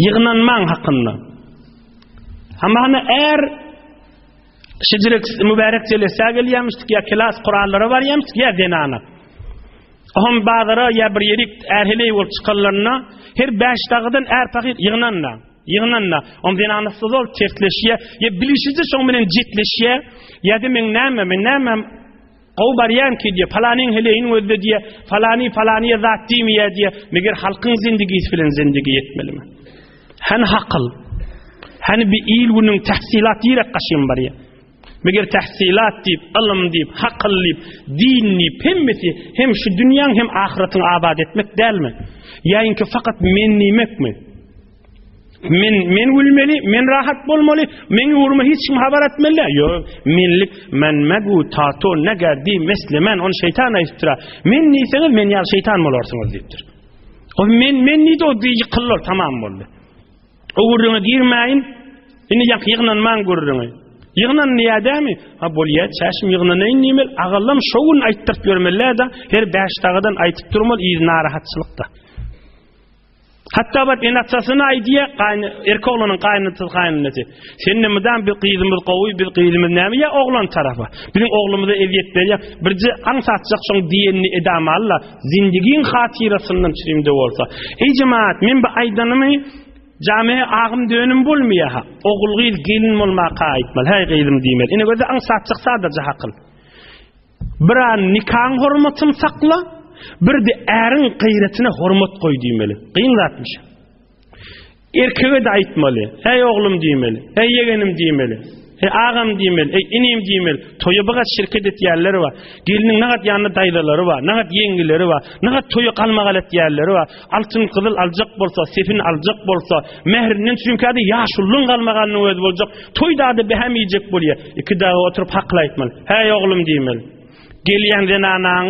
Ýygnanmaň hakynda. Hamana är Şejirek mübärek jelesä gelýärmişdik ýa kelas Kuranlara barýarmyşdyk ýa zenana. Ohm bazara ýa bir ýerik är-heleý bolup çykanlarynda her bäş dagydan är pahyr ýygnanda, ýygnanda, oň zenanasy zol tersleşýär, ýa bilişije şoň bilen jetleşýär, ýa-da men näme, men näme gowy barýan ki diýýär, palanyň heleýini gözle diýýär, falany falanyýa zat diýmeýär diýýär, meger halkyň zindigisi bilen zindigi ýetmelimi? Hany hakyl? Hany bir il günüň tahsilat diýrek gaşyn barýar. Meger tahsilat diýip, ylym diýip, hakyl diýip, din diýip hemmesi hem şu dünýäň hem ahyratyň abat etmek dälmi? Ýa-inki fakat men diýmekmi? Men men gülmeli, men rahat bolmaly, meň ugruma hiç kim habar etmeli däl. Ýok, menlik, men megu tato negerdi meslemen, ony şeýtan aýdypdyr. Men diýseňiz, men ýaly şeýtan bolarsyňyz diýipdir. O men men diýdi, o ýykyldy, tamam boldy. O gürrüňe girmäýin. Indi ýak ýygnanmaň gürrüňi. Ýygnan diýädämi? Ha bolýa, çäşim ýygnanaýyn diýmeli. Agallam şo gün aýtdyryp ýörmeli-de, her bäş dagadan aýtyp durmaly, yz narahatçylykda. Hatda bat ene-atasyna aýdýa, gaýyn erkek oglanyň gaýynatasy gaýynenesi. Sende mydam bir gyzymyz gowy, biz gyzymyz näme ýa oglan tarapa. Biziň oglumyza ezýet berýä. Birje aňsatjak şoň diýenini edamalla, zindigiň hatyrasyndan çirimde bolsa. Eý jemaat, men bu aýdanymy jame agym dönüm bolmaýa ha. Ogul gyz gelin bolmaka aýtmaly. Häý gyzym diýmeli. Ine göze aňsatjak sadaja hakyl. Bir an nikaň hormatyny sakla, bir de äriň gaýratyna hormat goý diýmeli. Kyn zatmyş. Erkege-de aýtmaly. Häý oglum diýmeli. Häý ýegenim diýmeli. Eý agam diýmeli, eý inim diýmeli. Toýa bir gat şirket etýänler bar. Gelniň nagat ýanynda daýzalary bar, nagat ýeňňeleri bar, nagat toýa galmagal etýänleri bar. Altyn gyzyl aljak bolsa, sepin aljak bolsa, mährinden çünkäde ýaşulyň galmagalynyň özi boljak. Toý dady behäm iýjek bolýar. Iki dagy oturyp hakyl aýtmaly. Häý oglum diýmeli. Gelýän zenanaň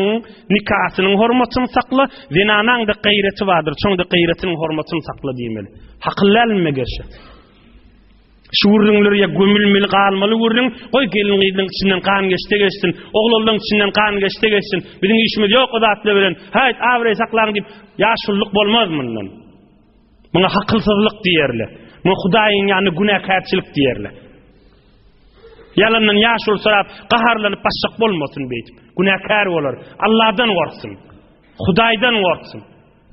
nikasynyň hormatyny sakla, zenanaň-da gaýraty bardyr, şoň-da gaýratynyň hormatyny sakla diýmeli. Hakyl dälmi meger şu? Şu gürrüňler ýa gömülmeli galmaly gürrüň, goý gelin-gyzlaryň içinden gan geçse geçsin, oglanlaryň içinden gan geçse geçsin, biziň işimiz ýok o zatlar bilen, häýt abraý saklaň diýip, ýaşululyk bolmaz mundan. Muňa hakylsyzlyk diýerler. Muňa Hudaýyň ýanynda günäkärçilik diýerler. Ýalandan ýaşuly sorap, gaharlanyp başjak bolmasyn beýdip. Günäkär bolar. Allahdan gorksun. Hudaýdan gorksun.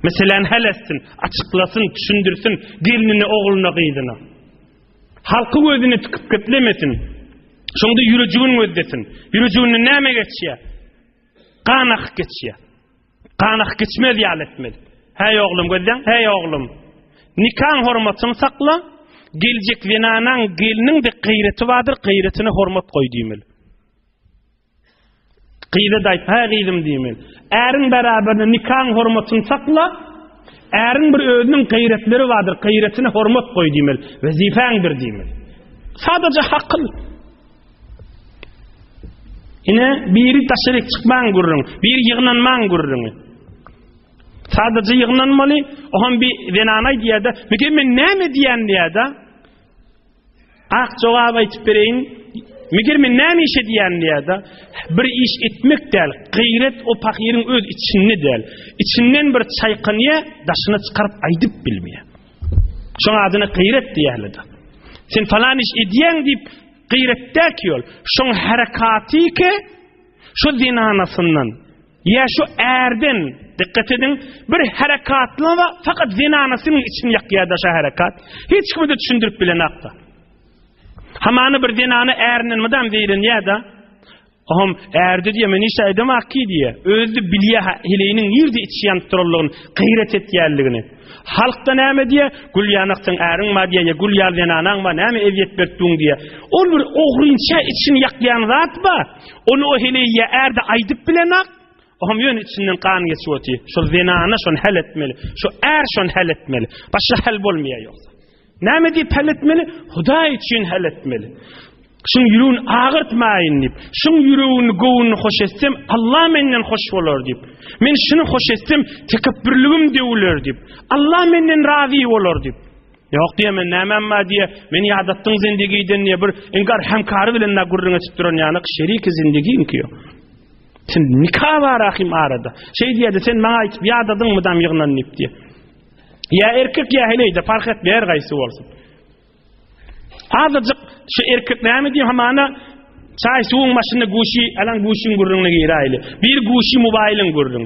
Meseläni hal etsin, açyklasyn, düşündirsin gelnine, ogluna, gyzyna. Halky gözüne tikip geplemesin. Şoňda ýürejigini gözlesin. Ýürejiginde näme geçýär? Gan akyp geçýär. Gan akyp geçmez ýaly etmeli. Häý oglum gözleň, häý oglum. Nikaň hormatyny sakla. Geljek zenanaň, gelniň de gaýraty bardyr, gaýratyna hormat goý diýmeli. Gyza-da aýt, hä gyzym diýmeli. Äriň beraberinde nikaň hormatyny sakla. Äriň bir özüniň gaýratleri bardyr, gaýratyna hormat goý diýmeli. Wezipäňdir diýmeli. Sadaja hakyl. Ine, biri daşaryk çykmaň gürrüň, biri ýygnanmaň gürrüňi. Sadaja ýygnanmaly, o hem bir zenana aýdýar-da, "Meke men näme diýen?" diýýär-de. Ak jogap aýtyp bereýin. Meger men näme iş edýän diýýär-de. Bir iş etmek däl, gaýrat o pahyryň öz içinde däl. Içinden bir çaýkanýar, daşyna çykaryp aýdyp bilmeýär. Şoň adyna gaýrat diýýärler-de. Sen falan iş edýäň diýip gaýratdäki ýol. Şoň herekaty ki şu zenanasyndan ýa şu ärden dikkat ediň bir herekatla fakat zenanasynyň içini ýakýar-da şu herekat. Hiç kime de düşündirip bilenakda. Hamany bir zenana ärinden mydam zeýrenýär-de. Ohm ärde diýe men iş aýdam ki diýe. Özü bilýä heleýiniň nirde içi ýanyp duranlygyny, gaýrat etýänligini. Halkda näme diýe? Gül ýanaksyň äriň bar diýe, ýa gül ýaly zenanaň bar, näme ezýet berip duň diýe. Ol bir ogrynça içini ýakýan zat bar. Ony o heleý ýa ärde aýdyp bilenak. Ohm ýöne içinden gan geçip otyr. Şol zenana şony hal etmeli. Şo är şony hal etmeli. Başga hal bolmaýar ýogsa. Näme diýip hal etmeli? Hudaý üçin hal etmeli. Şuň ýüregini agyrtmaýyn diýip, şuň ýüregini, göwnüni hoş etsem, Allah menden hoş bolar diýip. Men şuny hoş etsem, tekepbürligim döwüler diýip. Allah menden razy bolar diýip. Ýok diýe men nämäm bar diýe, meni ýadatdyň zindigiden diýe bir inkar hemkary bilen da gürrüň etip duran ýaly şeriki zindigiňki ýok. Sen nika bar ahim arada. Şeý diýedi, sen maňa aýtyp ýadadyň mydam ýygnan diýip diýe. Ýa erkek ýa heleýde parh etmeýär gaýsy bolsun. Azajyk şu erkek näme diýip hamana çaý suwuň başynda guşy, alan guşyň gürrüňine giräýli. Bir guşy mobaýlyň gürrüň.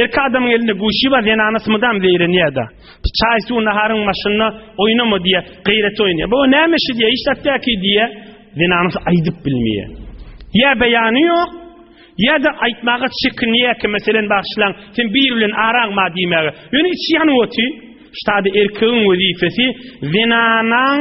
Erkek adamyň elinde guşy bar, zenanasy mydam zeýrenýär-de. Çaý suw naharyň başynda oýnama diýe, gaýrat oýnaýar. Bu näme şi diýe, hiç zat däki diýe, zenanasy aýdyp bilmeýär. Ýa beýany ýok, Ýa-da aýtmaga çekinýär ki, meselen bagyşlaň, sen biri bilen araň bar diýmäge. Ýöne içi ýanyp otyr. Ştada erkegiň wezipesi zenanaň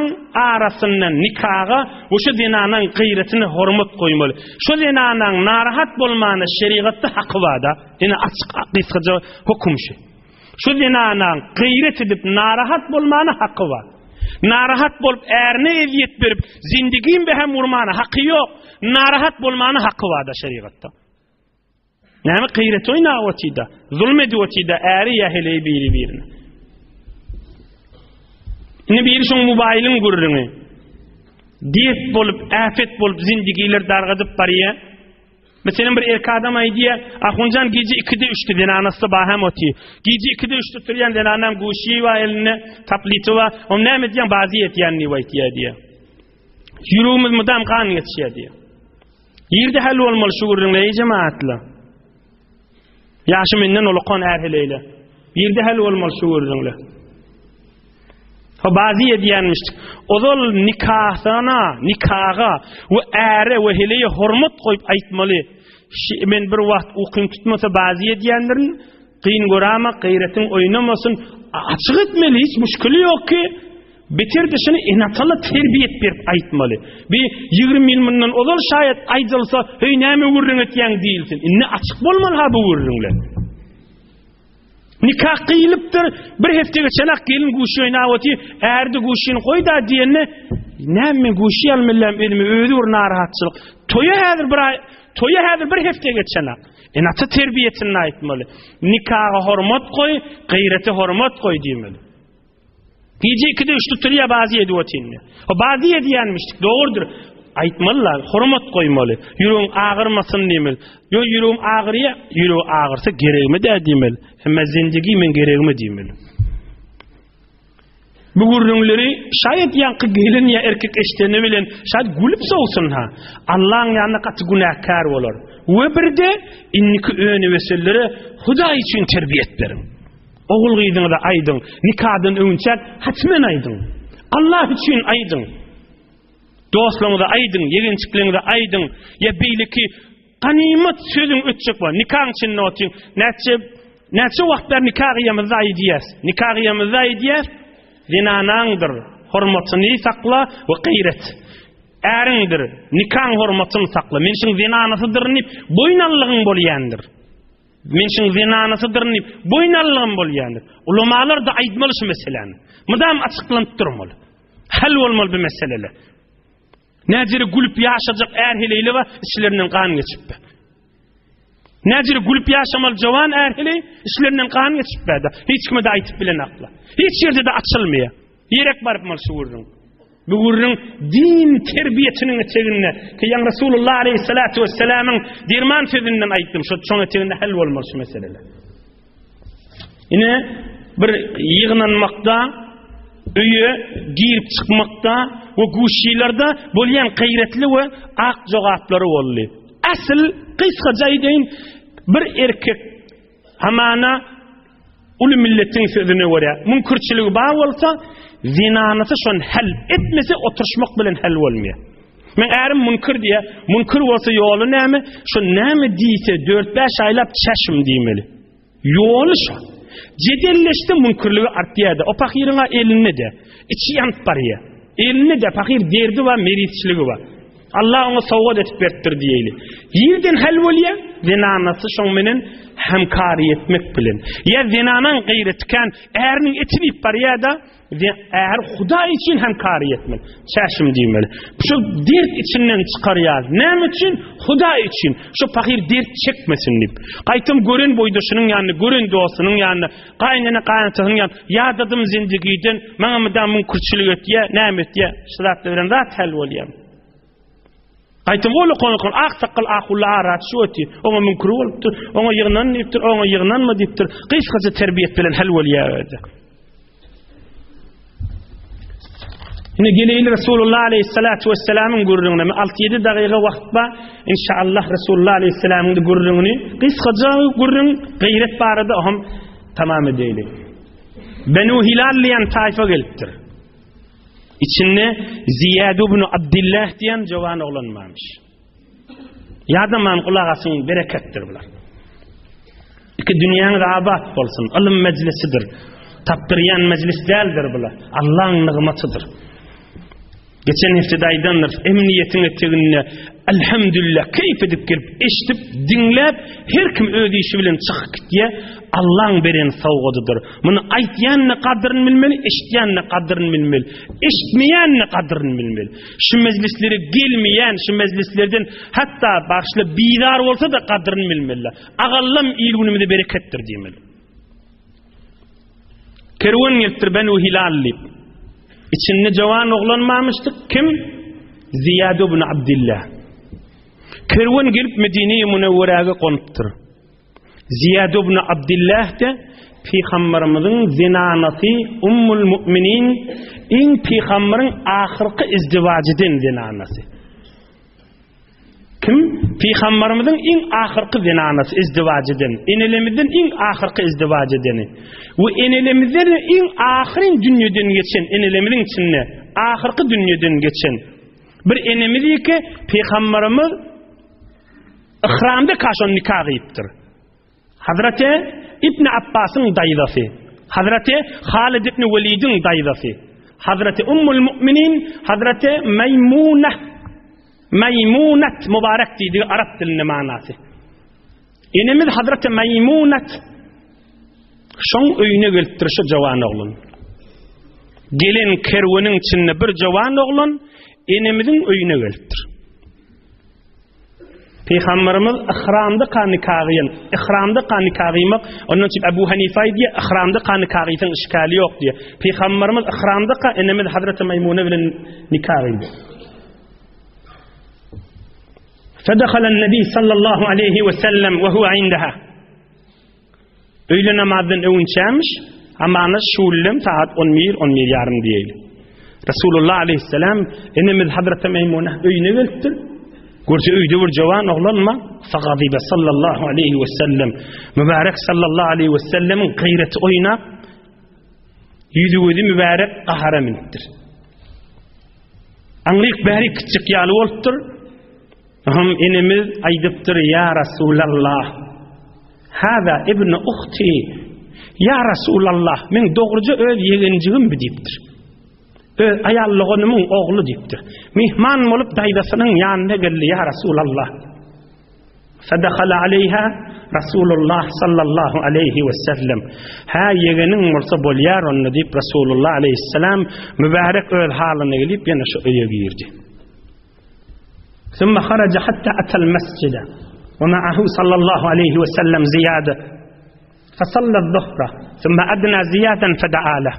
arasynda nikaga we şu zenanaň gaýratyna hormat goýmaly. Şu zenanaň narahat bolmana şerigatda haky bar-da. Ine açyk gysgaça höküm şu. Şu zenanaň gaýrat edip narahat bolmana haky bar. Narahat bolup ärine ezýet berip, zindigin behem urmana haky ýok. Narahat bolmana haky bar-da şerigatda. Näme gaýrat oýnap otyda, zulum edip otyda äri ýa heleý biri birine. Indi biri şoň mobaýlyň gürrüňi. Dert bolup, äpet bolup zindigiler dargadyp barýar. Meselem bir erkek adam aýdýar, Ahunjan gije 2-de 3-de zenanasy bar hem oty. Gije 2-de 3-de turýan zenanam guşy bar elinde, tapliti bar. Oň näme diýen bazy etýän diýip aýtýar diýýär. Ýüregimiz mydam gan geçýär diýýär. Ýerde hal bolmaly şu gürrüňle ey jemaatla. Ýaşy menden ulukan är heleýle. Ýerde hal bolmaly şu gürrüňle. Ha bazi edýänmişdik. Ozal nikasyna, nikaga we äre we heleýe hormat goýup aýtmaly. Men bir wagt ukym tutmasa bazi edýändirin. Kyn görama, gaýratyň oýnamasyn. Açyk etmeli, hiç müşkili ýok ki. Beter-de şuny ene-atalar terbiýet berip aýtmaly. Bi 20 ýyl mundan ozal şaýat aýdylsa, heý näme gürrüň etýäň diýilsin. Indi açyk bolmaly ha bu gürrüňler. Nika gyýylypdyr, bir hepde geçenak gelin guşy oýnap otyr, ärdi guşyny goý-da diýende, näme men guşy almylam elime, özi bir narahatçylyk. Toýa häzir bir aý, toýa häzir bir hepde geçenak. Ene-ata terbiýesini aýtmaly. Nikaga hormat goý, gaýrete hormat goý diýmeli. Gije ikide üçde turýar bazy edip otyryn. O bazy edýänmişdik, dogrudyr. Aýtmalylar, hormat goýmaly. Ýüregiň agyrmasyn diýmeli. Ýo ýüregim agyrýar, ýüregi agyrsa geregime dä diýmeli. Hemme zindigi men geregime diýmeli. Bu gürrüňleri şaýat ýaňky gelin ýa erkek eşdeni bilen şaýat gülüp sowsun ha. Allaň ýanynda gaty günäkär bolar. We birde indiki önüwesellere Hudaý üçin terbiýet beriň. Ogul-gyzyňyza aýdyň, nikadan öňçäk hatmen aýdyň. Allah üçin aýdyň. Dostlaryňyza aýdyň, ýegençikleriňize aýdyň, ýa beýleki ganymat sözüň ötjek bol. Nikaň içinde otyň. Näçe näçe wagt bäri nika gyýamyzda aýdýas. Nika gyýamyzda aýdýas. Zenanaňdyr, hormatyny sakla we gaýrat. Äriňdir, nikaň hormatyny sakla. Men şuň zenanasydyryn diýip, boýun allygyň bolýandyr. Men şuň zenanasydyryn diýip, boýun aldygym bolýandyr. Ulamalar-da aýtmaly şu meseläni. Mydam açyklanyp durmaly. Hal bolmaly bu meseleler. Näjere gülüp ýaşajak är heleýli bar, içlerinden gan geçip. Näjere gülüp ýaşamaly jowan är heleý, içlerinden gan geçip bäde. Hiç kime de aýtyp bilen akla. Hiç ýerde de açylmaýar. Ýerek baryp mal şu gürrüň. Bu gürrüň din terbiýetiniň eteginde, ki ýaň Resulullah aleyhissalatu vesselamyň derman sözünden aýtdym, şo şoň eteginde hal bolmaly şu meseleler. Ine bir ýygnanmakda, öýe girip çykmakda we guşylarda bolýan gaýratly we ak jogaplary boldy. Asyl gysgaça aýdaýyn, bir erkek hamana Uly milletiň sözüne görä, müňkürçiligi bar bolsa, zenanasy şony hal etmese, oturyşmak bilen hal bolmaýar. Men ärim müňkür diýýär, müňkür bolsa ýoly näme? Şo näme diýse, 4-5 aýlap çäşim diýmeli. Ýoly şo. Jedelleşse müňkürligi artýar-da, o pahyryň-a elinde-de, içi ýanyp barýar. Elinde-de pahyr derdi bar, merizçiligi bar. Allah oňa sowgat etip beripdir diýeli. Ýerden hal bolýar, zenanasy şoň menen hemkary etmek bilen. Ýa zenanaň gaýraty kän, äriniň etini iýip barýar-da, är Hudaý üçin hemkary etmeli. Çäşim diýmeli. Şu dert içinden çykarýar. Näme üçin? Hudaý üçin. Şu pahyr dert çekmesin diýip. Gaýtam gören boýdaşynyň ýanyna, gören dostunyň ýanyna, gaýynene gaýynatasynyň ýanyna, ýadadym zindigiden, maňa mydam müňkürçilik etýär, näme etýär? Şu zatlar bilen zat hal bolýar. Gaýtam ol okan okan ak sakgal ahulla ara şu öti. Oňa müňkür bolupdyr, oňa ýygnan diýipdir, oňa ýygnanma diýipdir. Gysgaça terbiýet bilen hal bolýar özi. Ine geleýin Resulullah aleyhissalatu vesselamyň gürrüňine. 6-7 dagyga wagt bar. Inşallah Resulullah aleyhissalamyň gürrüňini gysgaça gürrüň gaýrat barada hem tamam edeýli. Benu Hilal diýen taýfa gelipdir. Içinde Ziýad ibn Abdullah diýen jowan oglan barmyş. Ýadaman gulak asyň bereketdir bular. Iki dünýäňiz abat bolsun. Ylym mejlisidir. Tapdyrýan mejlis däldir bular. Allahyň nygmatydyr. Geçen hepdede aýdandyr, emniýetiň eteginde elhamdülillah keýp edip gelip eşidip, diňläp, her kim öz işi bilen çykyp gitýär. Allaň beren sowgadydyr. Muny aýtýan-da gadyryny bilmeli, eşitýän-de gadyryny bilmeli. Eşitmeýän-de gadyryny bilmeli. Şu mejlislere gelmeýän, şu mejlislerden hatda bagyşla bizar bolsa-da gadyryny bilmeli. Agallam il-günümize bereketdir diýmeli. Kerwen gelipdir Benu Hilal diýip. Içinde jawan oglan barmyşdyk. Kim? Ziýad ibn Abdullah. Kerwen gelip Medine-i Münewweräge gonupdyr. Ziýad ibn Abdullah de Pygamberimiziň zenanasy Ummul Mu'minin iň pygamberiň ahyrky izdiwajydan zenanasy. Kim? Pygamberimiziň iň ahyrky zenanasy izdiwaç eden, enelemizden iň ahyrky izdiwaç edeni we enelemizden iň ahyryn dünýeden geçen enelemizin içinde ahyrky dünýeden geçen bir enemiz ki Pygamberimiz ihramda kaşon nikah gyýypdyr. Hazreti Ibn Abbasyň daýzasy, Hazreti Halid ibn Welidiň daýzasy. Hazreti Ummul Mu'minin Hazreti Meýmune Meýmunat mübarek diýdigi arap dilinde manasy. Enemiz Hazreti Meýmunat şoň öýüne gelipdir şu jawan oglan. Gelen kerweniň içinde bir jawan oglan enemiziň öýüne gelipdir. Pygamberimiz ihramda ka nika gyýan, ihramda ka nika gyýmak, ondan çyk Abu Hanifa diýe, ihramda ka nika gyýsaň işgali ýok diýe. Pygamberimiz ihramda ka enemiz Hazreti Maýmuna bilen nika gyýdy. Fedekhala Nebi sallallahu aleyhi ve sellem ve huve indaha. Öýle namazdan öwünçämiş, hamana şullem sagat 11, 11 ýarym diýeýli. Resulullah aleyhisselam enemiz Hazreti Meýmuna öýüne gelipdir. Görse öýde bir jawan oglanma, fagazibe sallallahu aleyhi ve sellem. Mübarek sallallahu aleyhi ve sellemiň gaýraty oýnap, ýüzi gözi mübarek gahara minipdir. Aňryk bärik kiçjik ýaly bolupdyr. Hum enemiz aýdypdyr, Ýa Rasulallah, Haza ibn uhti, Ýa Rasulallah, meň dogruja öz ýegenjigim bi diýipdir. Öz aýal doganymyň ogly diýipdir. Myhman bolup daýzasynyň ýanyna geldi, Ýa Rasulallah. Fedekhala aleýha Rasulullah sallallahu aleýhi we sellem. Hä ýegeniň bolsa bolýar onda diýip Rasulullah aleýhissalam mübärek öz halyna gelip ýene şu öýe girdi. Summa haraja hatta atal mesjide. Ve ma'ahu sallallahu aleyhi ve sellem ziyade. Fasalla zuhra. Summa adna ziyaden feda'a leh.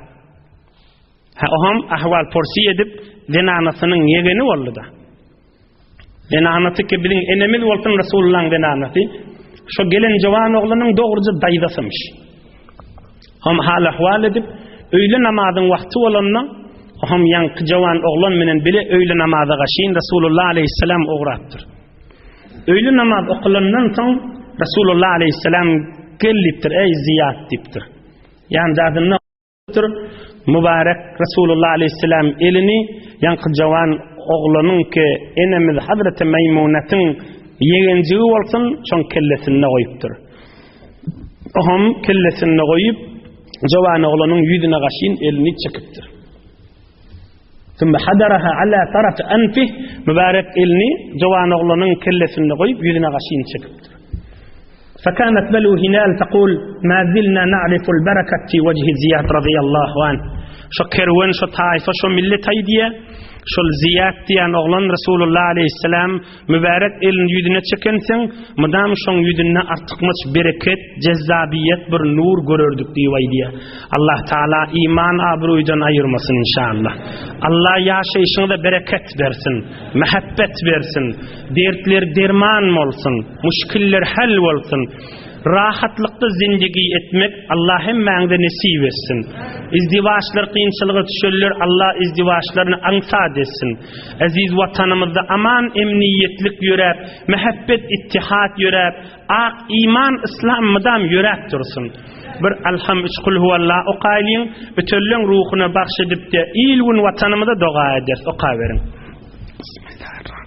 Ha oham ahwal porsi edip zenanasynyň ýegeni boldy da. Zenanasy ki biziň enemiz bolsun Resulullahyň zenanasy. Şo gelen jawan oglanyň dogruja daýzasymyş. Hom hal ahwal edip, öýle namazyň wagty bolanda, hom ýaňky jawan oglan menen bile öýle namaza gaşyn Resulullah aleyhisselam ugrapdyr. Öýle namaz okulandan soň Resulullah aleyhisselam gel diýipdir, eý Ziýad diýipdir. Ýandadynda diýipdir. Mübarek Resulullah aleyhisselam elini ýaňky jawan oglanyň ki enemiz Hazreti Meýmunatyň ýegenjigi bolsun, şoň kellesinde goýupdyr. Oham kellesinde goýup, jawan oglanyň ýüzüne gaşyn elini çekipdir. Thumma hadaraha ala taraf anfih mübarek elini jawan oglanyň kellesinde goýup, ýüzüne gaşyn çekipdir. Fakanat belu Hilal taqul ma zilna na'rifu al-barakat fi wajhi Ziyad radiyallahu anh. Şo kerwen, şo taýfa, şo millet aýdýar. Şol Ziýad diýen oglan Resulullah aleyhisselam Mübärek elini ýüzüne çekenseň, mydam şoň ýüzünde artykmaç bereket, jezzabiýet bir nur görerdik diýip aýdýar. Allah Taala iman abroýdan aýyrmasyn inşallah. Allah ýaşaýşyňyza bereket bersin, mähebbet bersin, dertler derman bolsun, muşkiller hal bolsun. Rahatlykda zindigi etmek Allah hemmäňize nesip etsin. Izdiwaçlar kynçylyga düşenler Allah izdiwaçlaryny aňsat etsin. Eziz Watanymyzda aman emniýetlik ýöräp, mähebbet ittihat ýöräp, ak iman yslam mydam ýöräp dursun. Bir Alham üç Kulhuwalla okaýlyň, ötenleň ruhuna bagş edipde il gün Watanymyza doga ederis. Okaberiň. Bismillahirrahmanirrahim.